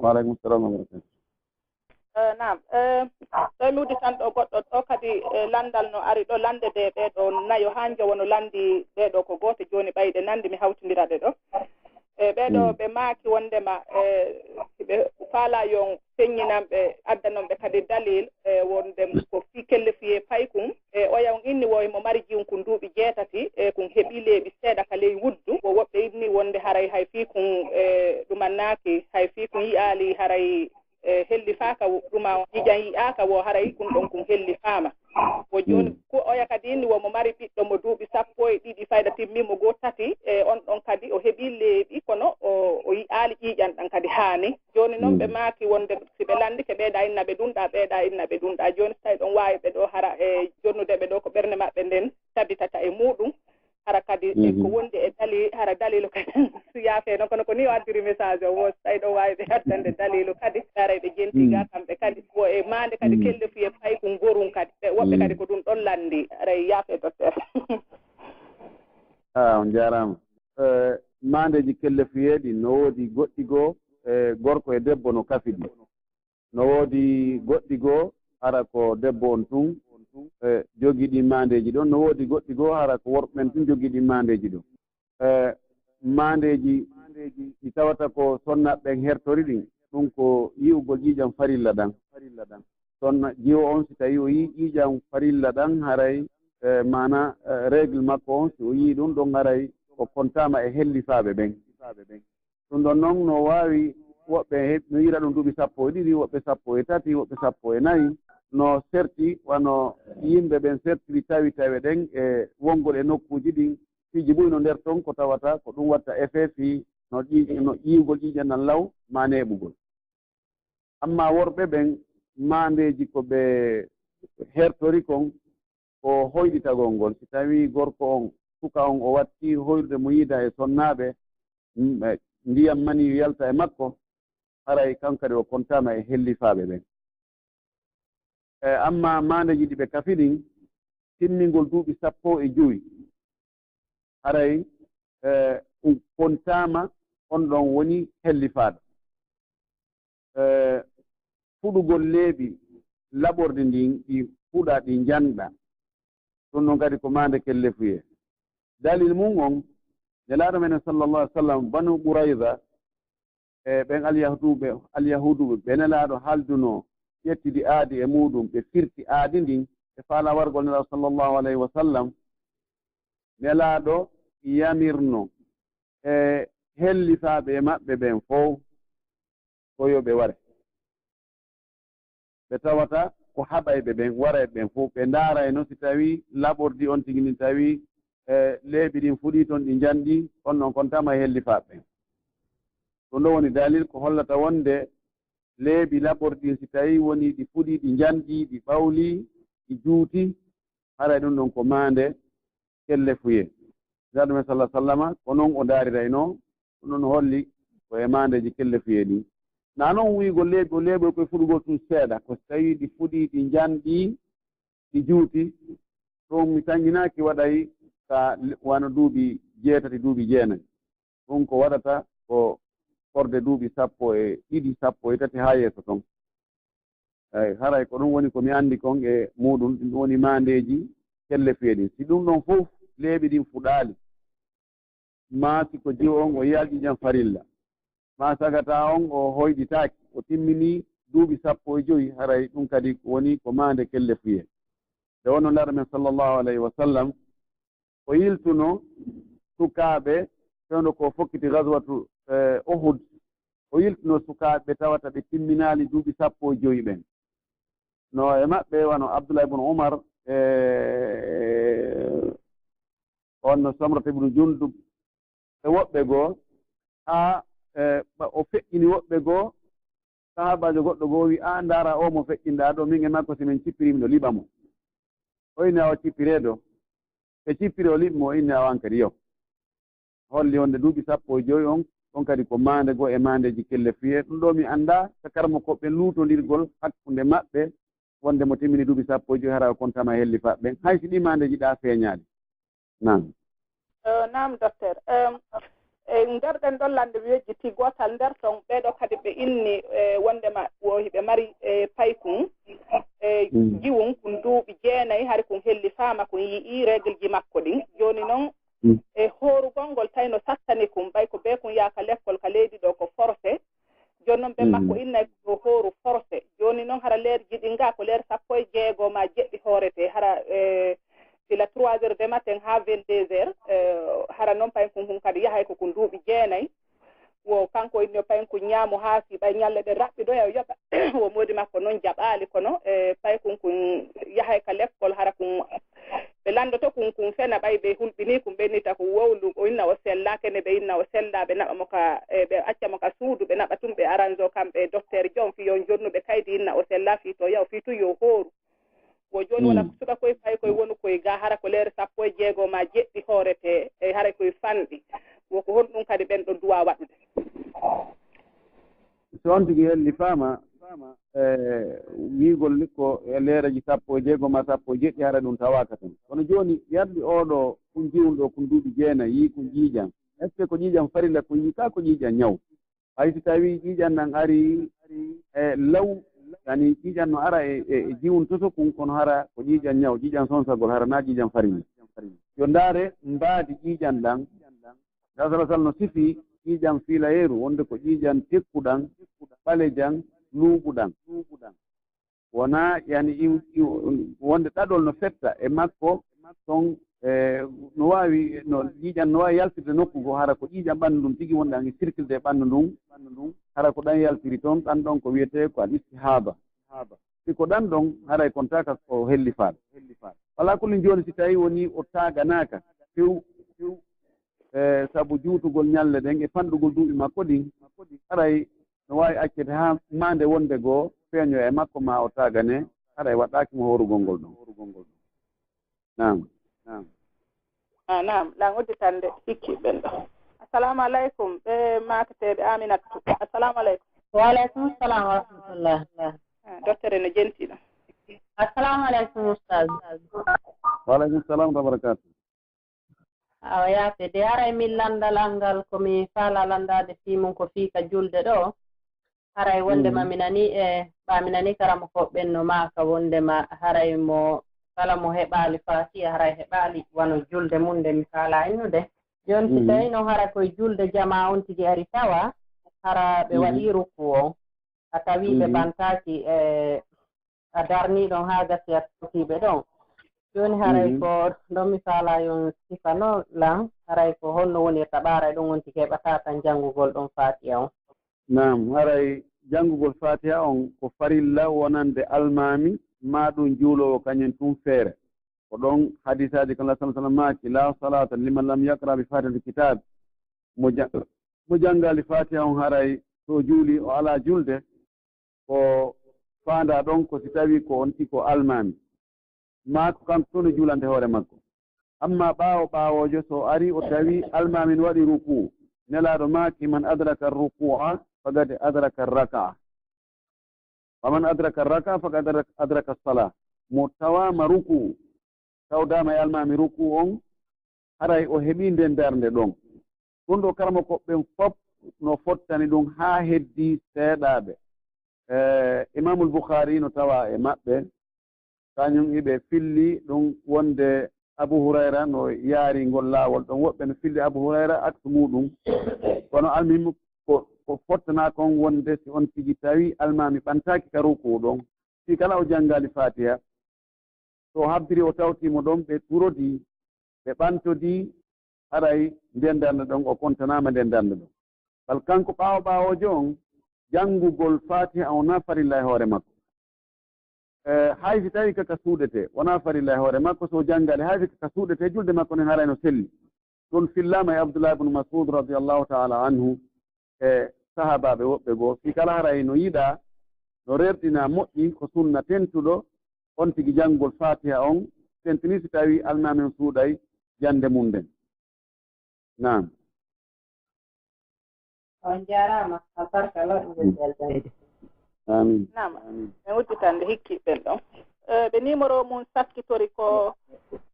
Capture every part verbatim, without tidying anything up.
Wa aleykum salaam wa rahmatullahi. Eh, naam. Eh, ɗo mi udditan ɗo goɗɗo ɗo kadi, eh, lanndal no ari ɗo, lannde de ɓee ɗo nayo haa njowo no lanndi ɓee ɗo ko gooto. Jooni ɓay ɗe nanndi, mi hawtindira ɗe ɗo. Eh, ɓee ɗo ɓe maaki wonndema, eh, si ɓe faalaa yo on feññinan ɓe, addanon ɓe kadi dalil, eh, wonndem ko fii kellefuyee paykun. E oya on inni wo himo mari jiwun kun duuɓi jeetati, e kun heɓii leeɓi seeɗa ka ley wuddu. Wo woɓɓe inni wonde haray hay fii kun, e, ɗumannaaki, hay fii kun yi'aali haray, e, hellifaaka, ɗuma ƴiiƴan yi'aaka, wo haray kun ɗon kun hellifaama. Wo jooni, ko oya kadi inni wo mo mari ɓiɗɗo mo duuɓi sappo e ɗiɗi fayda timmi mo goo tati, e, on ɗon kadi o heɓii leeɓi, kono o, o yi'aali ƴiiƴan ɗan kadi haani. Jooni non ɓe maaki wonde si ɓe lanndike ɓee ɗa inna ɓe ɗun ɗa, ɓee ɗa inna ɓe ɗun ɗa. Jooni si tawi ɗon waawi ɓe ɗo hara e jonnude ɓe ɗo ko ɓernde maɓɓe nden tabitata e muuɗum. Hara kadi e ko wondi e dali-, hara daliilu kadi si yaafee non, kono ko ni o addiri message o, wo si tawi ɗon waawi ɓe addande daliilu kadi, haray ɓe jentii ga kamɓe kadi. Wo e maande kadi kellefuyee paykun gorun kadi. Ɓe woɓɓe kadi ko ɗun ɗon lanndi, haray yaafee docteur. Ah, on jaaraama. Eh, maandeeji kellefuyee ɗin no woodi goɗɗi goo, eh, gorko e debbo no kafi ɗi. No woodi goɗɗi goo, hara ko debbo on tun, eh, jogii ɗin maandeeji ɗon. No woodi goɗɗi goo, hara ko worɓe ɓen tun jogii ɗin maandeeji ɗon. Eh, maandeeji ɗi tawata ko sonnaaɓe ɓen hertori ɗin, ɗun ko yi'ugol ƴiiƴan farilla ɗan. Sonna jiwo on, si tawii o yi'ii ƴiiƴan farilla ɗan, haray, eh, maanaa, eh, règle makko on, si o yi'ii ɗun ɗon, haray o kontaama e hellifaaɓe ɓen. Ɗun ɗon non no waawi woɓɓe he-, no yi'ira ɗun duuɓi sappo e ɗiɗi, woɓɓe sappo e tati, woɓɓe sappo e nayi, no serti wano yimɓe ɓen sertiri tawi tawe ɗen e wongol e nokkuuji ɗin. Piiji buy no nder ton ko tawata ko ɗun watta effet fii no ƴii-, no ƴiwgol ƴiiƴan ɗan law maa neeɓugol. Ammaa worɓe ɓen, maandeeji ko ɓe hertori kon ko hoyɗitagol ngol. Si tawii gorko on, suka on, o wattii hoyrude mo yiida e sonnaaɓe, m-, e ndiyam maniyu yalta e makko, haray kanko kadi o kontaama e hellifaaɓe ɓen. E, ammaa maandeeji ɗi ɓe kafi ɗin, timmingol duuɓi sappo e jowi, haray, e, ɗun kontaama on ɗon woni hellifaaɗo. E, fuɗugol leeɓi laɓorɗi ndin, ɗi fuɗa, ɗi njanɗa. Ɗun ɗon kadi ko maande kellefuyee. Dalil mun on, Nelaaɗo men sallallahu alaihi wasallam, Banu Qurayza, e ɓen alyahuduɓe, alyahuduɓe, ɓe Nelaaɗo haaldunoo, ƴettidi aadi e muuɗum, ɓe firti aadi ndin, ɓe faalaa wargol Nelaaɗo sallallahu alaihi wasallam. Nelaaɗo yamirno e hellifaaɓe e maɓɓe ɓen fow ko yo ɓe ware. Ɓe tawata ko haɓayɓe ɓen, warayɓe ɓen fow. Ɓe ndaarayno si tawii laɓordi on tigi ndin tawii, e, leeɓi ɗin fuɗii ton, ɗi njanɗii, on non kontaama e hellifaaɓe ɓen. Ɗun ɗon woni dalil ko hollata wonde leeɓi laɓorɗi ɗin si tawii wonii ɗi fuɗii, ɗi njanɗii, ɗi ɓawlii, ɗi juuti, haray ɗun ɗon ko maande kellefuyee. Nelaaɗo men sallallahu alaihi wasallama, ko non o ndaariraynoo, ɗun ɗon holli ko e maandeeji kellefuyee ɗin. Naa non wi'ugol leeɓi, o leeɓoy koye fuɗugol tun seeɗa, ko si tawii ɗi fuɗii, ɗi njanɗii, ɗi juuti, ɗun mi tanƴinaaki waɗay ka le-, wano duuɓi jeetati, duuɓi jeenay. Ɗun ko waɗata ko forde duuɓi sappo e ɗiɗi, sappo e tati haa yeeso ton. Eey, haray ko ɗun woni ko mi anndi kon e muuɗum, ɗun woni maandeeji kellefuyee ɗin. Si ɗun ɗon fow leeɓi ɗin fuɗaali, maa si ko jiwo on o yi'aali ƴiiƴan farilla, maa sagataa on o hoyɗitaaki, o timminii duuɓi sappo e jowi, haray ɗun kadi ko woni ko maande kellefuyee. Nde wonnoo Nelaaɗo men sallallahu alayhi wa sallam, o yiltuno sukaaɓe, fewndo ko fokkiti gazwatu, eh, Uhud, o yiltuno sukaaɓe ɓe tawata ɓe timminaali duuɓi sappo e jowi ɓen. No e maɓɓe wano Abdullah ibn Umar, e on no Samrata ibn Jundub, e woɓɓe goo, haa, e, ɓa-, o feƴƴini woɓɓe goo, sahaabaajo goɗɗo goo wi'i, "Aa, ndaara oo mo feƴƴinɗaa ɗoo, min e makko si min cippirii, miɗo liɓa mo." O inni, "Awa cippiree ɗoo." Ɓe cippiri, o liɓi mo, o inni, "Awa an kadi yo." Holli wonde duuɓi sappo e jowi on, on kadi ko maande goo e maandeeji kellefuyee. Ɗun ɗoo mi anndaa ka karamokooɓe luutondirgol hakkunde maɓɓe, wonde mo timmini duuɓi sappo e jowi, hara o kontaama e hellifaaɓe ɓen, hay si ɗii maandeeji ɗaa feeñaali. Naam. Eh, naam, docteur. Em, E nder ɗen ɗon lande, mi yejjiti gootal nder ton, ɓee ɗoo kadi ɓe inni, e, wondema wo hiɓe mari, e, paykun, e, jiwun kun duuɓi jeenay, hari kun hellifaama, kun yi'ii reegilji makko ɗin. Jooni non, e, hoorugol ngol tawi no sattani kun, ɓay ko bee kun yaaka lekkol ka leydi ɗoo ko forcé. Jooni non, ɓen makko innay ko hooru forcé. Jooni non, hara leerji ɗin gaa ko leer sappo e jeego maa jeɗɗi hooretee, hara, e, sila trois heures de matin haa vingt-deux heures, e, hara non paykun kun kadi yahay ko kun duuɓi jeenay. Wo kanko inni o paykun kun ñaamo haa si ɓay ñalle ɗen raɓɓiɗoya o yoɓa. Wo moodi makko non jaɓaali, kono, e, paykun kun yahay ka lekkol, hara kun ɓe landoto kun, kun fena ɓay ɓe hulɓinii kun, ɓe innita kun wowlu, o inna o sellaa, kene ɓe inna o sellaa, ɓe naɓa mo ka, e, ɓe acca mo ka suudu, ɓe naɓa tun ɓe aranzo kamɓe e docteur Jon fii yo jonnuɓe kaydi inna o sellaa fii to yaw, fii tun yo hooru. Wo jooni wona ko suka koy fay koy wonu koy gaa hara ko leer sappo e jeego maa jeɗɗi hooretee, e hara koy fanɗi. Wo ko honɗun kadi ɓen ɗon duwaa waɗude? So on tigi hellifaama, e, wi'ugol ni ko e leereeji sappo e jeego maa sappo e jeɗɗi, hara ɗun tawaaka ton. Kono jooni, yardi oo ɗoo kun jiwun ɗoo kun duuɓi jeenay, yi'i kun ƴiiƴan. Est-ce que ko ƴiiƴan farilla kun yi'i, kaa ko ƴiiƴan ñaw? Hay si tawii ƴiiƴan ɗan arii e law, yani ƴiiƴan no ara e, e, e jiwun toso kun, kono hara ko ƴiiƴan ñaw, ƴiiƴan sonsagol, hara naa ƴiiƴan farilla. Yo ndaare mbaadi ƴiiƴan ɗan. Nabi sallallaahu alayhi wa sallam no sifii ƴiiƴan fiilayeeru wonde ko ƴiiƴan tekkuɗan, ɓalejan, luuɓuɗan. Wonaa, yani, iw-, iw-, wonde ɗaɗol no fetta e makko ton, e, no waawi, no, ƴiiƴan no waawi yaltirde nokku goo, hara ko ƴiiƴan ɓanndu ndun tigi wonde ana circulde e ɓanndu ndun, hara ko ɗan yaltiri ton, ɗan ɗon ko wi'etee ko al istihaba. Si ko ɗan ɗon, haray kon taaka ko hellifaaɗo. Alaa kullin jooni si tawii wonii o taaganaaka few, e, sabu juutugol ñalle ɗen e fanɗugol duuɓi makko ɗin, haray no waawi accede haa maande wonde goo feeñoya e makko, maa o taaganee, haray waɗɗaaki mo hoorugol ngol ɗon. Naam. Ah, naam, ɗan udditande hikki ɓen ɗo. Assalamu alaikum, ɓe maakateeɓe Aminatu. Assalamu alaikum. Wa alaikum salam wa rahmatullah. Ah, docteur en no jenti ɗo. Assalamu alaikum, ustaz. Wa alaikum salam wa barakatuh. Awa, yaafe de, haray min lanndal an ngal, ko mi faalaa lanndaade fii mun ko fii ka julde ɗoo. Haray wonndema mi nanii e, ɓaa mi nanii karamokooɓe ɓen no maaka wonndema haray mo, kala mo heɓaali Faatiha, haray heɓaali wano julde mun nde mi faalaa innude. Jooni si tawii non hara ko e julde jamaa on tigi ari tawa, hara ɓe waɗii rukuu on, a tawii ɓe ɓantaaki e, a darnii ɗon haa gasi a tawtii ɓe ɗon. Jooni haray ko ɗon mi faalaa yo on sifano lan, haray ko honno wonirta ɓaa haray ɗon on tigi heɓataa tan janngugol ɗon Faatiha on? Naam, haray janngugol Faatiha on ko farilla wonande almaami maa ɗun juuloowo kañun tun feere. Ko ɗon hadiisaaji kan, Nabi sallallaahu alayhi wa sallam maaki, "Laa salaata liman lam yaqra bi Faatihatil kitaab." Mo ja-, mo janngaali Faatiha on haray so o juulii o alaa julde, ko faandaa ɗon ko si tawii ko on tigi ko almaami, maa ko kanko tun no juulande hoore makko. Ammaa ɓaawo ɓaawoojo, so o arii o tawii almaami no waɗi rukuu, Nelaaɗo maaki, "Man adraka rukuu'a faqad adraka raka'a, wa man adraka raka'a faqad adraka salaa." Mo tawaama rukuu, tawdaama e almaami rukuu on, haray o heɓii nden darnde ɗon. Ɗun ɗoo karamokooɓe ɓen fow no fottani ɗun haa heddii seeɗaaɓe. E, Imaamul Bukhaari no tawaa e maɓɓe, kañun hiɓe filli ɗun wonde Abu Hurayra no yaari ngol laawol ɗon. Woɓɓe no filli Abu Hurayra aksu muuɗun. Kono almuhimmu ko, ko fottanaa kon wonde si on tigi tawii almaami ɓantaaki ka rukuu ɗon, fii kala o janngaali Faatiha, so o habbirii o tawtii mo ɗon, ɓe turodii, ɓe ɓantodii, haray nden darnde ɗon o kontanaama nden darnde ɗon. Bal kanko ɓaawo ɓaawoojo on, janngugol Faatiha on wonaa farilla e hoore makko. E, hay si tawii ka ka suuɗetee, wonaa farilla e hoore makko, so o janngaali, hay si ka ka suuɗetee, julde makko nden haray no selli. Ɗun fillaama e Abdullahi ibn Mas'ud radiyallahu ta'ala anhu e sahaabaaɓe woɓɓe goo, fii kala haray no yiɗaa, no rerɗinaa, moƴƴi, ko sunna tentuɗo, on tigi janngugol Faatiha on, tentinii si tawii almaami on suuɗay jannde mun nden. Naam. On jaaraama, albarka lorɗe belɗe. Amiin. Naam. En udditande hikki ɓen ɗon. Eh, ɓe numéro mun sakkitori ko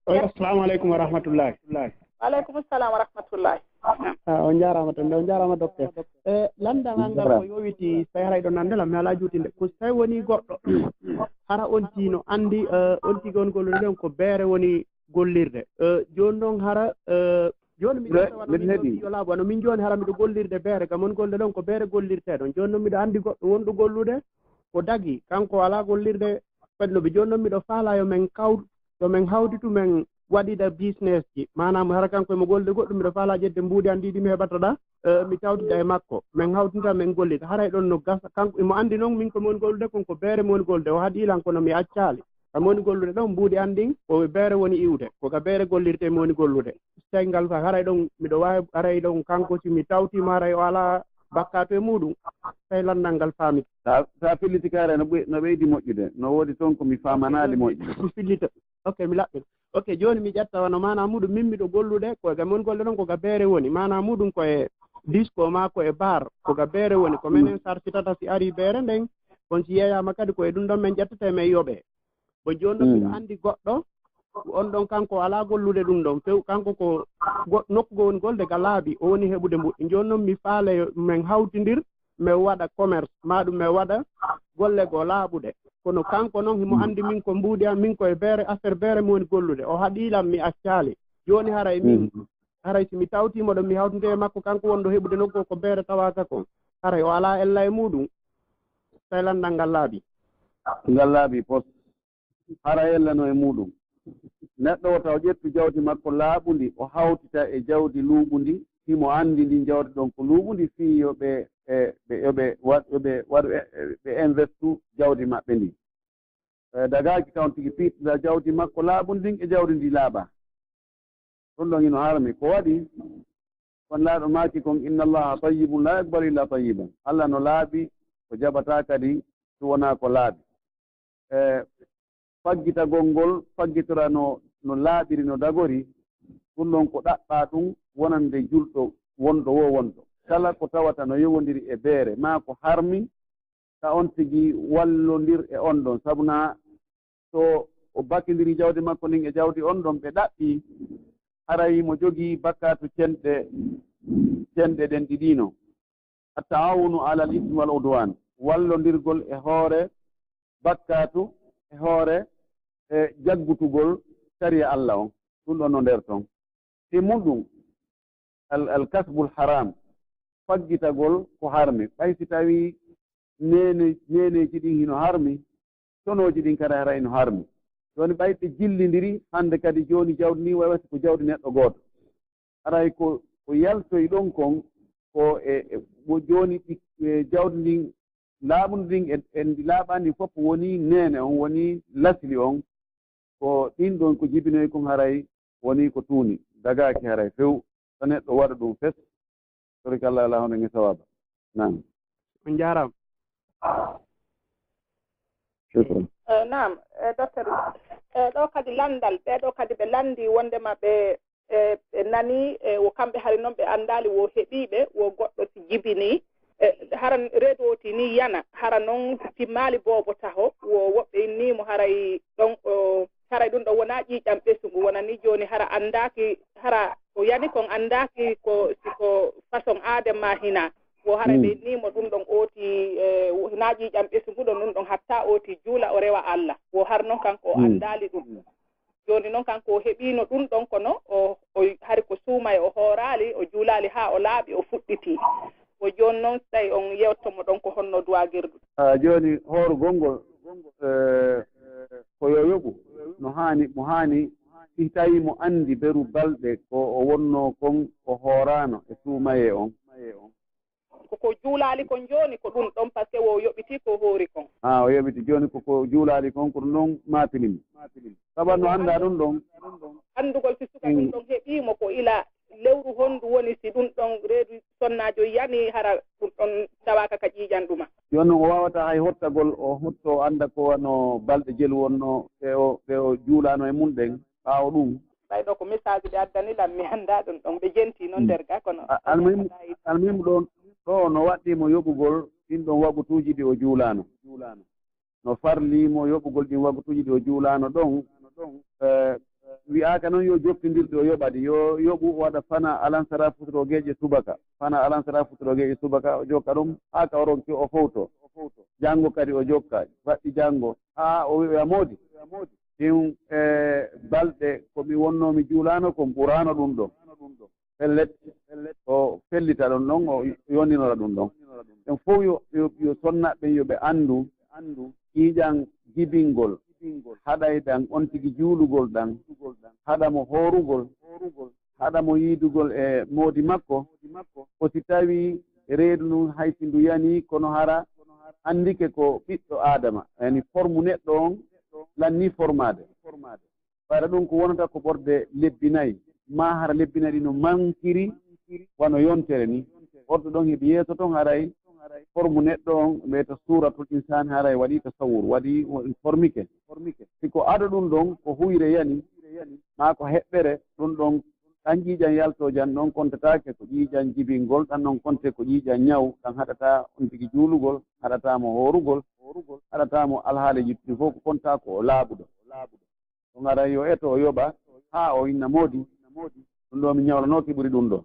Assalamu alaikum wa rahmatullahi. Wa alaikum salam wa rahmatullahi. Naam. Ah, on njaaraama tan, on njaaraama, docteur. E, lanndal an ngal ko yowiti, so tawi haray ɗon nande lam, mi alaa juutinde. Ko so tawi wonii goɗɗo, hara on tigi no anndi, eh, on tigi on gollude ɗon ko beere woni gollirde. Eh, jooni noon hara, eh, jooni miɗo tawa no min ɗon yo laaɓu, wano min jooni hara miɗo gollirde beere, gam on gollude ɗon ko beere gollirtee ɗon. Jooni noon miɗo anndi goɗɗo wonɗo gollude, ko dagi, kanko alaa gollirde fednoɓe. Jooni noon miɗo faalaa yo men kaw-, yo men hawtitu men waɗida business ji. Maanaam hara kanko emo gollude goɗɗum, miɗo faalaa ƴettude mbuuɗi an ɗi mi heɓata ɗa, eh, mi tawtida e makko. Men hawtinta men gollida. Haray ɗon no gasa. Kanko emo anndi noon min ko mi woni gollude kon ko beere mi woni gollude. O haɗii lan kono mi accaali. Ka mi woni gollude ɗon mbuuɗi an ɗin ko beere woni iwde. Ko ka beere gollirtee mi woni gollude. Tawi ngal fa haray ɗon miɗo waawi, haray ɗon kanko si mi tawtiima haray o alaa bakkaatu e muuɗum. Tawi lanndal ngal faamike. Sa, sa filliti kaare no ɓe-, no ɓeydi moƴƴude. No woodi toon ko mi faamanaali moƴƴi. Fillita. Ok, mi laɓɓin. Ok, jooni mi ƴetta wano maanaa muuɗum min miɗo gollude, ko e ka mon golle ɗon ko ka beere woni. Maanaa muuɗum ko e disco maa ko e bar, ko ka beere woni. Ko menen sarfitata si arii beere nden, on si yeeyaama kadi ko e ɗum ɗon men ƴettata e men yoɓee. Bon jooni ɗon miɗo anndi goɗɗo, on ɗon kanko alaa gollude ɗum ɗon few. Kanko ko go-, nokku goo woni gollude ka laaɓi, o woni heɓude mbuuɗi. Jooni noon mi faale men hawtindir, men waɗa commerce, maa ɗum men waɗa golle goo laaɓuɗe. Kono kanko noon himo anndi min ko mbuuɗi an, min ko e beere, affaire beere mi woni gollude. O haɗii lan mi accaali. Jooni haray min, haray si mi tawtiima ɗon mi hawtinte e makko, kanko wonɗo heɓude nokku ko beere tawaaka kon. Haray o alaa ella e muuɗum. Tawi lanndal ngal laaɓi. Ngal laaɓi pos. Hara ella no e muuɗum. Neɗɗo o taw ƴettu jawdi makko laaɓundi, o hawtita e jawdi luuɓundi, himo anndi ndin jawdi ɗon ko luuɓundi, fii yo ɓe, e, ɓe, yo ɓe wa-, yo ɓe waɗu e, e, ɓe investu jawdi maɓɓe ndin. E, dagaaki ka on tigi piiɗta jawdi makko laaɓundi ndin e jawdi ndi laaɓaa. Ɗum ɗon hino harmi. Ko waɗi? Ko Nelaaɗo maaki kon, "Inna Allaha tayyibun la yaqbalu illa tayyiban." Alla no laaɓi, o jaɓataa kadi si wonaa ko laaɓi. E, faggitagol ngol, faggitora no, no laaɓiri, no dagori, ɗum ɗon ko ɗaɓɓaa ɗum wonande julɗo wonɗo woo wonɗo. Kala ko tawata no yowondiri e beere, maa ko harmi, ka on tigi wallondir e on ɗon. Sabu naa so o bakindiri jawdi makko ndin e jawdi on ɗon ɓe ɗaɓɓi, haray mo jogii bakkaatu cenɗe, cenɗe ɗen ɗiɗi no. At-ta'awunu alal ismi wal udwan, wallondirgol e hoore bakkaatu, e hoore, e jaggutugol sariya Alla on. Ɗum ɗon no nder ton. E mun ɗum, al, al kasbul haram, faggitagol ko harmi. Ɓay si tawii neene-, neeneeji ɗin hino harmi, tonooji ɗin kadi haray no harmi. Jooni ɓay ɓe jillindiri, hannde kadi jooni jawdi ndin way wasi ko jawdi neɗɗo gooto. Haray ko, ko yaltoyi ɗon kon, ko e, e, wo jooni ɗi, e, jawdi ndin, laaɓundi ndin e, e ndi laaɓaani fof woni neene on, woni lasli on. Ko ɗin ɗon ko jibinoyi kon haray woni ko tuuni, dagaaki haray few. So neɗɗo waɗa ɗum fes, torikalla alaa hono e sawaaba. Naam. On njaaraama. Shukran. Eh, naam, eh, docteur, eh, ɗo kadi lanndal, ɓee ɗo kadi ɓe lanndii wonndema ɓe, eh, ɓe nanii, eh, wo kamɓe hari noon ɓe anndaali wo heɓiiɓe, wo goɗɗo si jibinii, eh, hara reedu o ti nii yana, hara noon timmaali boobo taho, wo woɓɓe innii mo haray ɗon, o, haray ɗum ɗon wonaa ƴiiƴam ɓesungu, wonanii jooni hara anndaaki, hara o yani kon anndaaki ko, si ko façon aadee maa hinaa. Wo hara ɓe innii mo ɗum ɗon ooti, eh, wo-, hinaa ƴiiƴam ɓesungu ɗon ɗum ɗon hatta ooti juula o rewa Alla. Wo har noon kanko o anndaali ɗum. Jooni noon kanko o heɓiino ɗum ɗon kono o, o hari ko suumaye o hooraali, o juulaali haa o laaɓi o fuɗɗitii. Wo jooni noon si tawi on yewto mo ɗon ko honno duwaagirdu? Ah, jooni hoorugol ngol, eh, ko yo yoɓu. No haani, mo haani si tawi mo anndi beru balɗe ko o wonnoo kon o hooraano e suumayee on. Ko ko juulaali kon jooni ko ɗum ɗon, parce que wo yoɓitii ko hoori kon. Ah, o yoɓiti jooni ko ko juulaali kon ko ɗum ɗon maapini mo. Sabu no anndaa ɗum ɗon. Anndugol si suka ɗum ɗon heɓii mo ko ila lewru honndu woni si ɗum ɗon reedu sonnaajo yani hara ɗum ɗon tawaaka ka ƴiiƴan ɗuma. Jooni noon o waawataa hay hottagol, o hotto o annda ko wano balɗe jelu wonnoo ɓe o, ɓe o juulaano e mun ɗen ɓaawo ɗum. Ɓay ɗo ko message ɓe addani lan, mi anndaa ɗum ɗon. Ɓe jentii noon nder ga, kono a-, almuhim, almuhim ɗon, ɗo no waɗɗii mo yoɓugol ɗin ɗon wagutuuji ɗi o juulaano. No farlii mo yoɓugol ɗin wagutuuji ɗi o juulaano ɗon, eh, Wi'aaka non yo jokkindirde o yoɓa ɗi, yo yoɓu o waɗa fana alansara futuro geeƴe subaka, fana alansara futuro geeƴe subaka, o jokka ɗum haa ka oron ke o fowto. Janngo kadi o jokka, baɗɗi janngo, haa o wi'oya moodi. Ɗin, e, balɗe ko mi wonnoo mi juulaano kon ɓuraano ɗum ɗon. Pellet, o fellita ɗon ɗon, o yondinora ɗum ɗon. Ɓen fow yo, yo, yo sonna ɓen yo ɓe anndu ƴiiƴan jibingol haɗay ɗan on tigi juulugol ɗan, haɗa mo hoorugol, haɗa mo yiidugol e moodi makko. Ko si tawii reedu ndun hay si ndu yanii, kono hara anndike ko ɓiɗɗo Aadama, yani formu neɗɗo on lannii formaade. Ɓayra ɗun ko wonata ko ɓorde lebbi nayi, maa hara lebbi nayi ɗin no mankiri wano yontere ni. Ɓorde ɗon heɓi yeeso ton haray formu neɗɗo on, ɓe to suuratul insaani haray waɗii tasawwur, waɗii o formike. Si ko ado ɗun ɗon ko huyre yani, maa ko heɓɓere, ɗun ɗon ɗan ƴiiƴan yaltoojan ɗon kontataake ko ƴiiƴan jibingol, ɗan ɗon konte ko ƴiiƴan ñaw, ɗan haɗataa on tigi juulugol, haɗataa mo hoorugol, haɗataa mo alhaali yittude fof ko kontaa ko o laaɓuɗo. Ɗun haray yo eto o yoɓa haa o inna moodi, ɗun ɗoo mi ñawlanooki ɓuri ɗun ɗoo.